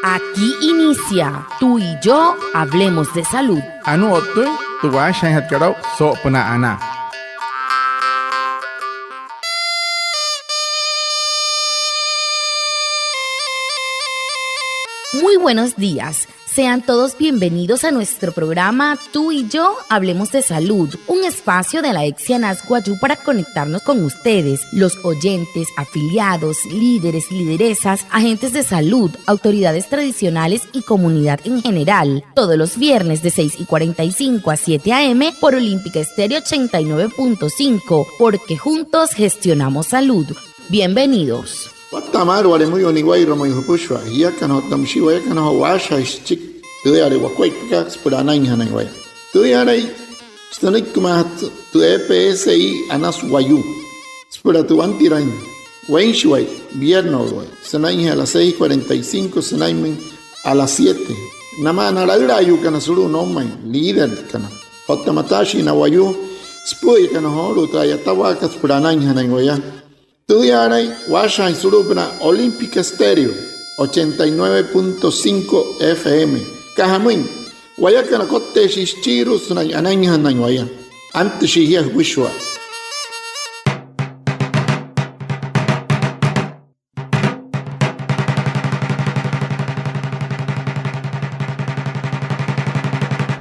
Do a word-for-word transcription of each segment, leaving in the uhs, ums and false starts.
Aquí inicia Tú y yo hablemos de salud. Anuu o'ttüin tü waashajaainjatkat aa'u soo'opünaa anaa. Muy buenos días. Sean todos bienvenidos a nuestro programa Tú y yo hablemos de salud, un espacio de la EPSI Anas Wayuu para conectarnos con ustedes, los oyentes, afiliados, líderes, lideresas, agentes de salud, autoridades tradicionales y comunidad en general. Todos los viernes de seis y cuarenta y cinco a siete a. m. por Olímpica Estéreo ochenta y nueve punto cinco, porque juntos gestionamos salud. Bienvenidos. Watta'a maalü wale müyu'u niwa'irua mayuu jüpüshua jiakana otta müshii wayakana joo waashajaashi süchiki tüüyale wakuaippakat süpüla anainjanain waya. Tüüyalai sünüikimaajatü tü EPSI Anas Wayuu süpüla tü wantiraain weinshiwai, viernes wayuu, sünainjee a las seis cuarenta y cinco sünainmüin a las siete. Namaa na laülaayuukana sulu'u noumain, líderkana otta mataashii na wayuu süpü'üyakana joolu'u tü a'yatawaakat süpüla anainjanain waya. Tüüyaalain waashajaain sulu'upünaa Olímpica Estéreo ochenta y nueve punto cinco FM. Süka jamüin, wayakana kotteeshii süchiirua sünain anainjanain waya. Antüshii jia jüpüshua.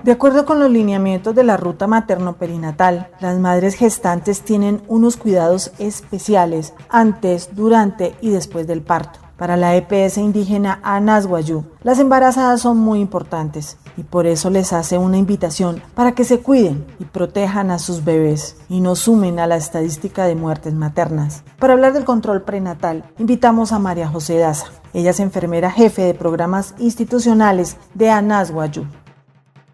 De acuerdo con los lineamientos de la ruta materno-perinatal, las madres gestantes tienen unos cuidados especiales antes, durante y después del parto. Para la EPS indígena Anas Wayuu, las embarazadas son muy importantes y por eso les hace una invitación para que se cuiden y protejan a sus bebés y no sumen a la estadística de muertes maternas. Para hablar del control prenatal, invitamos a María José Daza. Ella es enfermera jefe de programas institucionales de Anas Wayuu.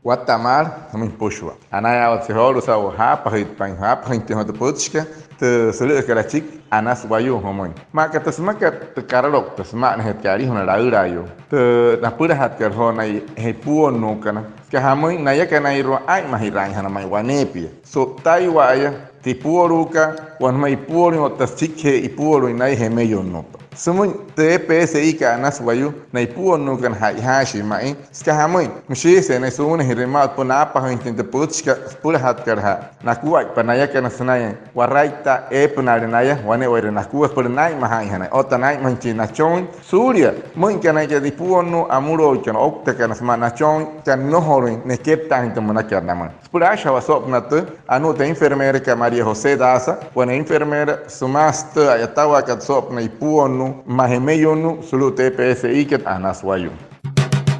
Watta'a maalü jümüin jüpüshua. Anayaawatse joolu'u saa'u jaapajüitpain, jaapajüinjatüin joo tü pütchikat tü sülü'üjakat achiki Anas Wayuu jümüin. Maa aka tü sümakat tü karaloukta süma'anajeetkat alijuna laülaayuu, tü napülajatkat joo naya je ipuonnuukana, süka jamüin nayakanairua aa'inmajiraainjana ma'i waneepia su'ttaiwa'aya tü ipuoluukat, wanaa jümüin ipuoluin otta süchikijee ipuoluin naya jemeyunnuupa. Sümüin tü EPSIkat Anas Wayuu, na ipuonnuukana ja'ijaashii ma'i. Süka jamüin, müshiise naya suunajirüin maa'ulu süpüla naapajüinjatüin tü pütchikat süpülajatkat joo nakuaippa nayakana sünain waraittaa eepünaale naya wane'ewai nakua süpüla naa'inmajaainjanain otta naa'inmajüinjachin nachooin suulia müin aka naya ipuonnuu amülouikana ouktakana sümaa nachooin, süka nnojolüin nekeptaainjatüin münakat namüin. Süpüla aashajawaa soo'opünaa tüü, anuu tü enfermerakat María José Daza, wane enfermera sümaa sütüü a'yatawaakat soo'opünaa ipuonnuu maa jemeyunnuu sulu'u tü EPSIkat Anas Wayuu.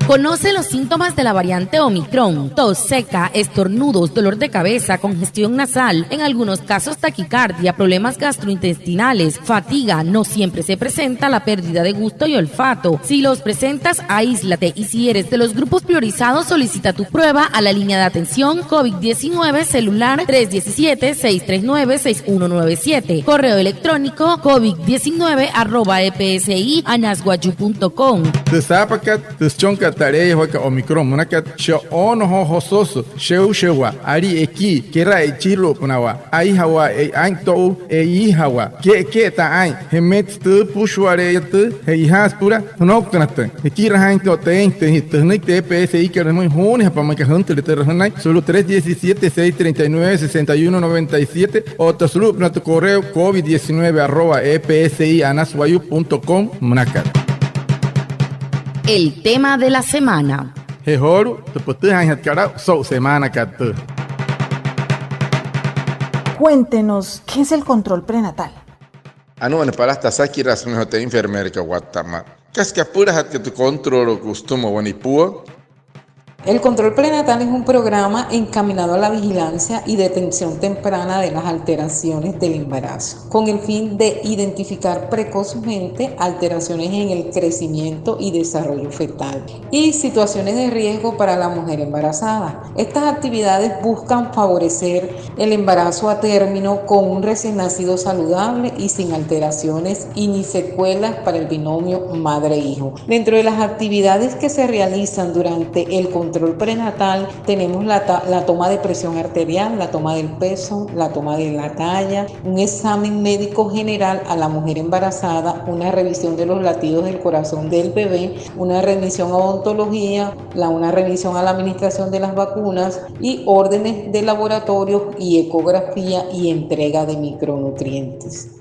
Conoce los síntomas de la variante Omicron: tos seca, estornudos, dolor de cabeza, congestión nasal, en algunos casos taquicardia, problemas gastrointestinales, fatiga. No siempre se presenta la pérdida de gusto y olfato. Si los presentas, aíslate, y si eres de los grupos priorizados, solicita tu prueba a la línea de atención COVID diecinueve celular tres diecisiete, seis tres nueve, seis uno nueve siete. Correo electrónico covid diecinueve arroba epsianaswayuu punto com. Tü saapakat, tü süchonkat tü aleeyajuakat Omicron münakat, shia oona joo jososo, sheushewa, alii ekii, kera e'ichiiru'upünawaa, aijawaa, aa'in to'u, e'iijawaa, ke'eke'etaa aa'in. Jemetsü tü süpüshuale'eya tüü, je'ijaa süpüla jünoukünatüin, jikirajaainjatüin otta eeinjatüin jia. Tü jünüiki tü EPSIkat jümüin, juunijapa müin aka jüntüle tü rajünain sulu'u tres diecisiete, seis treinta y nueve, sesenta y uno noventa y siete otta sulu'upünaa tü correo covid diecinueve arroba epsianaswayuu punto com münakat. El tema de la semana. Je joolu'u tü pütüjaainjatkat aa'u so'u semaanakat tüü. Cuéntenos, ¿qué es el control prenatal? Anuu wane palajatü asakiraa sümüin joo tü enfermerakat watta'a maalü. ¿Kasa kapülajatka tü controlo'ukat sütüma wane ipuoolu? El control prenatal es un programa encaminado a la vigilancia y detención temprana de las alteraciones del embarazo, con el fin de identificar precozmente alteraciones en el crecimiento y desarrollo fetal y situaciones de riesgo para la mujer embarazada. Estas actividades buscan favorecer el embarazo a término con un recién nacido saludable y sin alteraciones y ni secuelas para el binomio madre-hijo. Dentro de las actividades que se realizan durante el control control prenatal tenemos la, ta- la toma de presión arterial, la toma del peso, la toma de la talla, un examen médico general a la mujer embarazada, una revisión de los latidos del corazón del bebé, una revisión a odontología, la, una revisión a la administración de las vacunas y órdenes de laboratorio y ecografía y entrega de micronutrientes.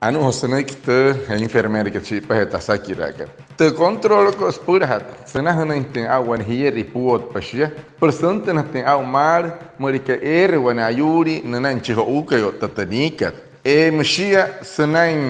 Anuu joo sünüiki tü enfermerakat shi'ipajee tü asakiraakat. Tü controlkot süpülajatü sünajünüinjatüin aa'u wane jierü ipuotpa shia süpüla süntünajatüin aa'u maalü müleka eere wane ayuulii nünain chi jo'uukai otta tü niikat. Je müshia sünain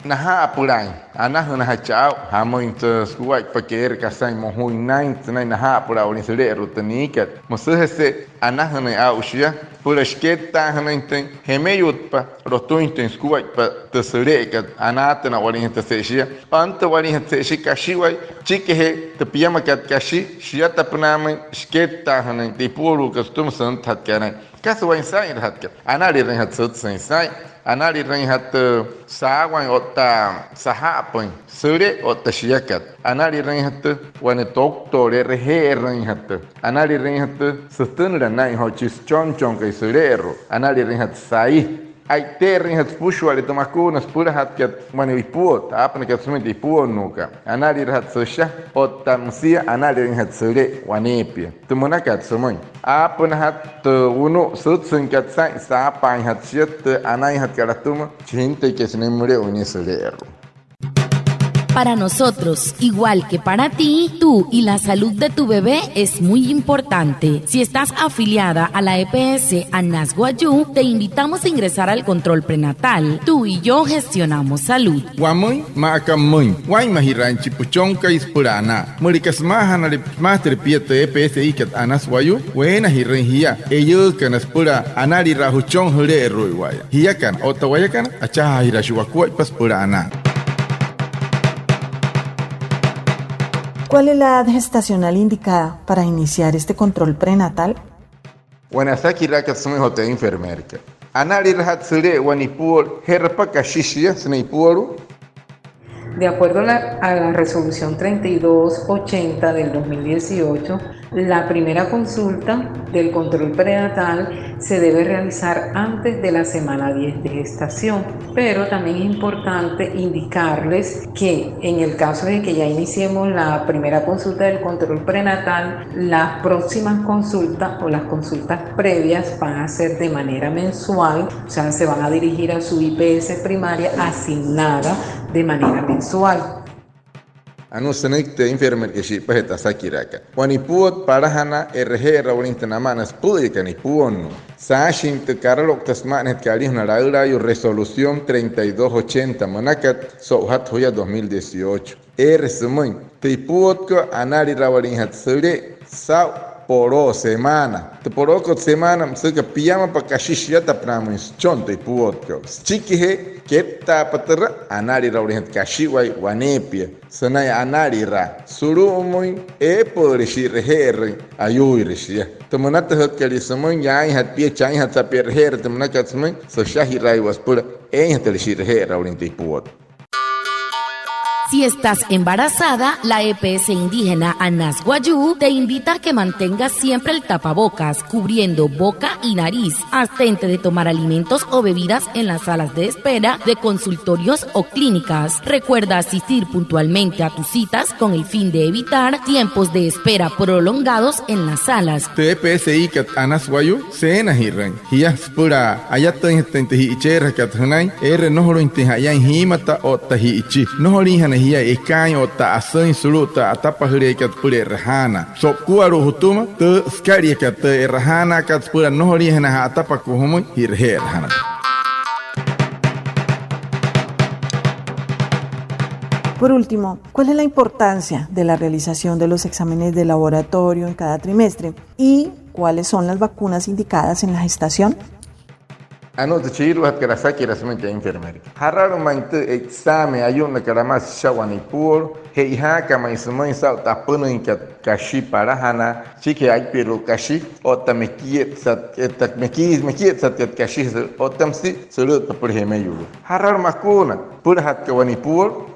najaapülaain, anajünajachi aa'u jamüin tü sukuaippakat eere kasain mojuin naa'in sünain najaapülaawaliin süle'eru'u tü niikat. Müsüjese'e anajünüin aa'u shia süpüla shikettaajünüinjatüin jemeyutpa lotüinjatüin sukuaippa tü süle'ekat, anaatüna'walinjatüse'e shia, antüwalinjatüse'e shia kashiwai, süchikijee tü piamakat kashi shiatapünaamüin shikettaajünüin tü ipuoluukat sütüma süntajatkat anain. Kasa waya saa'inrajatkat, anaalirüinjatü sütsüin saa'in, anaalirüinjatü saawain otta saja'apüin süle'e otta shiakat, anaalirüinjatü wane toktol e'reje'erüinjatü, anaalirüinjatü sütünüla naa'in joo chi süchonchonkai süle'eru'u, anaalirüinjatü sa'i, a'ite'erüinjatü süpüshua'ale tü makuuna süpülajatkat wane ipuot, aapünakat sümüin tü ipuonnuukat, anaalirajatü süsha otta müsia anaalirüinjatü süle'e waneepia. Tü münakat sümüin, aapünajatü tü wunu'u sütsüinkat saa'in saapaainjatü shia tü anainjatkat atüma chi jintüikai sünain müle'uin nia süle'eru'u. Para nosotros, igual que para ti, tú y la salud de tu bebé es muy importante. Si estás afiliada a la E P S Anas Wayuu, te invitamos a ingresar al control prenatal. Tú y yo gestionamos salud. Wamüin maa aka pümüin, waa'inmajiraain chi püchonkai süpüla anaa. Müleka sümaajanale sümaajatüle pia tü E P S Ikat Anas Wayuu, weenajirüin jia eyüükana süpüla analiraa jüchon jüle'eru'uiwa'aya. Jiakana otta wayakana, achajaajiraashii wakuaippa süpüla anaa. ¿Cuál es la edad gestacional indicada para iniciar este control prenatal? Wane asakiraakat sümüin joo tü enfermerakat. Anaalirajatü süle'e wane ipuolu, ¿je'rapa kashi shia sünain ipuolu'u? De acuerdo a la, a la resolución treinta y dos ochenta del dos mil dieciocho, la primera consulta del control prenatal se debe realizar antes de la semana diez de gestación. Pero también es importante indicarles que en el caso de que ya iniciemos la primera consulta del control prenatal, las próximas consultas o las consultas previas van a ser de manera mensual, o sea, se van a dirigir a su I P S primaria asignada de manera mensual. Anuu sünüiki tü enfermerakat shi'ipajee tü asakiraakat. Wane ipuot palajanaa, e'reje'erawaliinjatü namaa na süpü'üyakana ipuonnuu. Saashin tü karaloukta süma'anajatkat alijuna laülaayuu, resolución treinta y dos ochenta münakat, so'ujatü juya dos mil dieciocho. Eere sümüin, tü ipuotkot, analirawaliinjatü süle'e saa'u poloo semana. Tü polookot semana, müsü aka piamapa kashi shiatapünaamüin süchon tü ipuotkot. Süchikijee kettaapa türa, analirawaliinjatü kashiwai waneepia sünain analiraa sulu'umüin eepü'üle shi'reje'erüin ayuuire shia. Tü münatüjütkalia sümüin, yaainjatü pia, chainjatü saa'u pia e'reje'ere tü münakat sümüin, süshajiraaiwa süpüla eeinjatüle shi'reje'erawaliin tü ipuot. Si estás embarazada, la E P S indígena Anas Wayuu te invita a que mantengas siempre el tapabocas, cubriendo boca y nariz. Abstente de tomar alimentos o bebidas en las salas de espera de consultorios o clínicas. Recuerda asistir puntualmente a tus citas con el fin de evitar tiempos de espera prolongados en las salas. Tü E P S Ikat Anas Wayuu, seenajirüin jia süpüla ayatüinjatüin tü ji'icheerakat jünain, eere nnojolüinjatüin ja'yain jiimata otta ji'ichi. Nnojoliinjana jia ekaain otta asüin sulu'u tü atapajüleekat süpüla e'rajaanaa. So'ukualu'u jütüma tü sükaliakat tü e'rajaanaakat süpüla nnojoliinjana ja'atapakua jümüin ji'reje'erajanakana. Por último, ¿cuál es la importancia de la realización de los exámenes de laboratorio en cada trimestre? ¿Y cuáles son las vacunas indicadas en la gestación? Anuu tü chiiruajatkat asakiraa sümüin tü enfermerakat. Jaralu ma'i tü examen ayu'nnakat amaa süsha wane ipuolu, che'ojaaka ma'i sümüin saa'u tü apünüinkat kashi palajanaa, süchikijee aipirua kashi otta mekietsat, otta meki-, mekietsatkat kashi, otta müsia sülü'ütpa süpüla jemeyulu'u. Jaralu makuuna pülajatka wane ipuolu.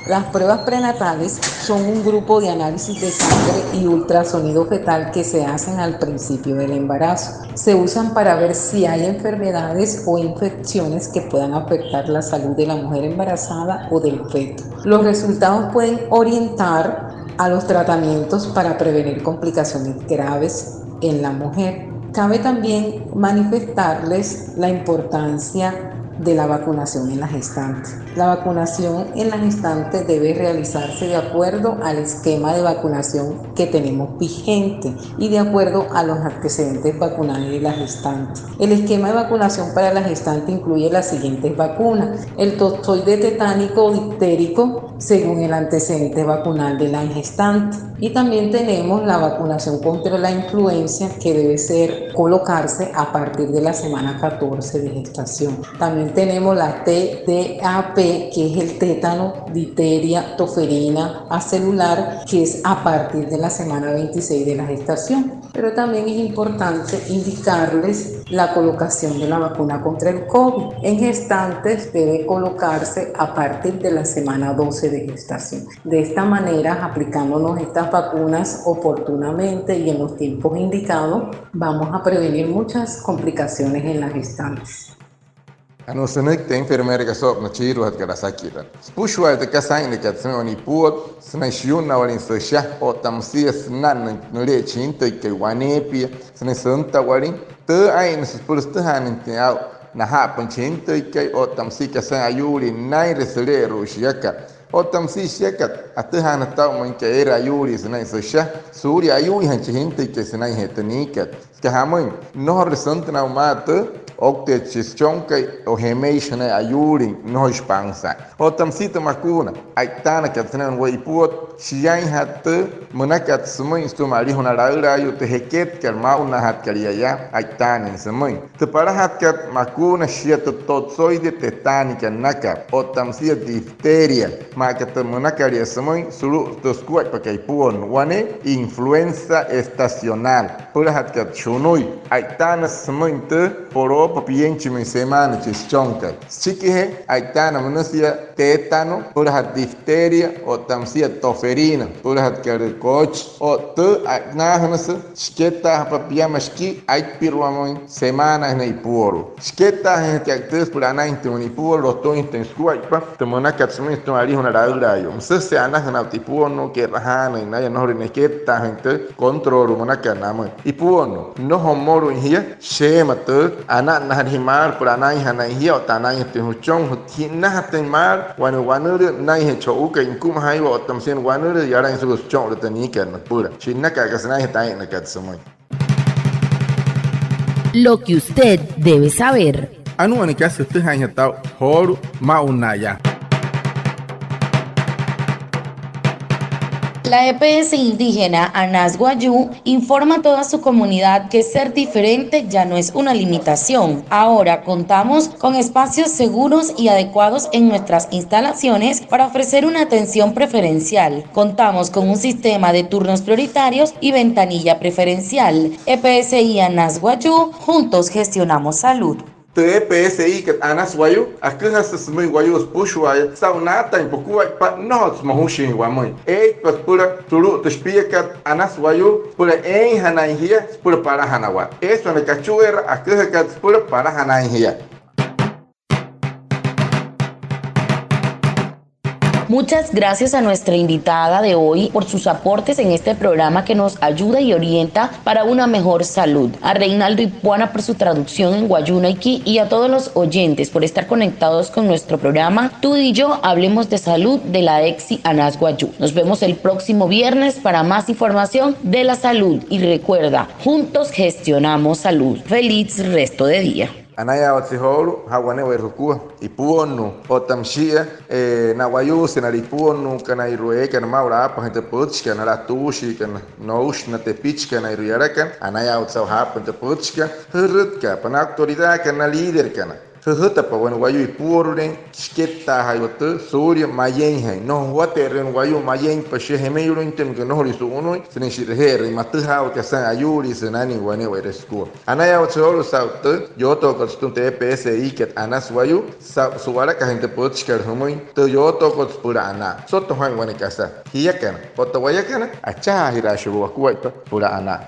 Las pruebas prenatales son un grupo de análisis de sangre y ultrasonido fetal que se hacen al principio del embarazo. Se usan para ver si hay enfermedades o infecciones que puedan afectar la salud de la mujer embarazada o del feto. Los resultados pueden orientar a los tratamientos para prevenir complicaciones graves en la mujer. Cabe también manifestarles la importancia de la vacunación en la gestante. La vacunación en la gestante debe realizarse de acuerdo al esquema de vacunación que tenemos vigente y de acuerdo a los antecedentes vacunales de la gestante. El esquema de vacunación para la gestante incluye las siguientes vacunas: el toxoide tetánico diftérico, según el antecedente vacunal de la gestante. Y también tenemos la vacunación contra la influenza, que debe ser colocarse a partir de la semana catorce de gestación. También tenemos la T D A P, que es el tétano, difteria, toferina, acelular, que es a partir de la semana veintiséis de la gestación. Pero también es importante indicarles la colocación de la vacuna contra el COVID. En gestantes debe colocarse a partir de la semana doce de gestación. De esta manera, aplicándonos estas vacunas oportunamente y en los tiempos indicados, vamos a prevenir muchas complicaciones en las gestantes. Anuu sünüiki tü enfermerakat soo'opünaa chiiruajatkat asakiraa. Süpüshua'aya tü kasa aa'innakat sümüin wane ipuot sünain shiyuunnawalin süsha otta müsia sünain nüle'e chi jintüikai waneepia sünain süntawalin. Tü aa'inna süpüla sütüjaanüinjatüin aa'u najaapüin chi jintüikai otta müsia kasain ayuulii naa'inre süle'eru'u shiakat. Otta müsia shiakat, atüjaanüjatü aa'u müin aka eere ayuulii sünain süsha suulia ayuuijain chi jintüikai sünainjee tü niikat. Süka jamüin, nnojorule süntünaa aa'u maa tü oukteechi süchonkai o jemeishii sünain ayuulin, nnojoishi pansaain. Otta müsia tü makuuna a'itaanakat sünain wayuu ipuot, shiainjatü münakat sümüin sütüma alijuna laülaayuu, tü jeketkat maa'unaajatkat yaa, a'itaanüin sümüin. Tü palajatkat makuuna, shia tü toxoide tetánica nünakat otta müsia difteria, maa aka tü münakalia sümüin sulu'u tü sukuaippakat ipuonnuu, wane influenza estacional. Süpülajatkat shunui, a'itaanasü sümüin tü poloopa pienchimüin semaana chi süchonkai. Süchikijee a'itaana münüsia tétano, süpülajatü difteria otta müsia toferina, süpülajatkat koochi. Otta tü a'itnaajünüsü shiketaajapa piama shikii aippiruamüin semaana sünain ipuolu'u. Shiketaajüinjatü aka tüü süpüla anainjatüin wane ipuolu'u, lotüinjatüin sukuaippa tü münakat sümüin sütüma alijuna laülaayuu. Müsüjese'e anajünaa'u tü ipuonnuu ke'rajaanüin naya, nnojorule neketaajüin tü control münakat namüin. Ipuonnuu, nnojo mmolüin jia, sheema tü ana'nnajana jia maalü süpüla anainjanain jia otta anainjatüin jüchon, ji'nnajatüin maalü wane wanülüü sünainjee chi jo'uukai nükumajüiwa otta müsia wanülüü yalain sulu'u sücho'unle tü niikat nüpüla. Shi'nnaka aka sünainjee tü aa'innakat sümüin. Lo que usted debe saber. Anuu wane kasa jütüjaainjatü aa'u joolu'u maa'ulu yaa. La E P S indígena Anas Wayuu informa a toda su comunidad que ser diferente ya no es una limitación. Ahora contamos con espacios seguros y adecuados en nuestras instalaciones para ofrecer una atención preferencial. Contamos con un sistema de turnos prioritarios y ventanilla preferencial. E P S I Anas Wayuu, juntos gestionamos salud. Tü E P S I kat Anas Wayuu, aküjasü sümüin wayuu süpüshua'aya saa'u naatainpa sukuaippa, nnojotsü mojushin wamüin. Eeitpa süpüla sulu'u tü shipiakat Anas Wayuu süpüla eeinjanain jia süpüla palajanawaa. Eesü wane kachueera aküjakat süpüla palajanain jia. Muchas gracias a nuestra invitada de hoy por sus aportes en este programa que nos ayuda y orienta para una mejor salud, a Reinaldo Ipuana por su traducción en wayuunaiki y a todos los oyentes por estar conectados con nuestro programa Tú y yo hablemos de salud de la EPSI Anas Wayuu. Nos vemos el próximo viernes para más información de la salud. Y recuerda, juntos gestionamos salud. Feliz resto de día. Anayaawatse joolu'u, jaa'u wane'ewai jukua ipuonnuu otta müshia, eh, na'wayuusenale ipuonnuukanairua eekana maa'ulu aapajüin tü pütchikat, na latuushiikana, noushi na tepichikanairua yalakana. Anayaawatse saa'u jaapüin tü pütchikat, jürütkaapa, na autoridadkana, na líderkana. Jüjütapa wane wayuu ipuoruleein shikettaajaiwa tü suulia mayeinjain. Nnojo juwate'erüin wayuu meyeinpa shia jemeyuluinjatüin, nnojoleerü su'unüin sünain shi'reje'erüin matüjaawakai sünain ayuulii sünainjee wane'ewai sukua. Anayaawatse joolu'u saa'u tü yootookat sütüma tü E P S I kat Anas Wayuu saa'u su'walakajüin tü pütchikat jümüin tü yootookat süpüla anaa. Soto jaa'in wane kasa jiakana otta wayakana, achajaajiraashii wakuaippa süpüla anaa.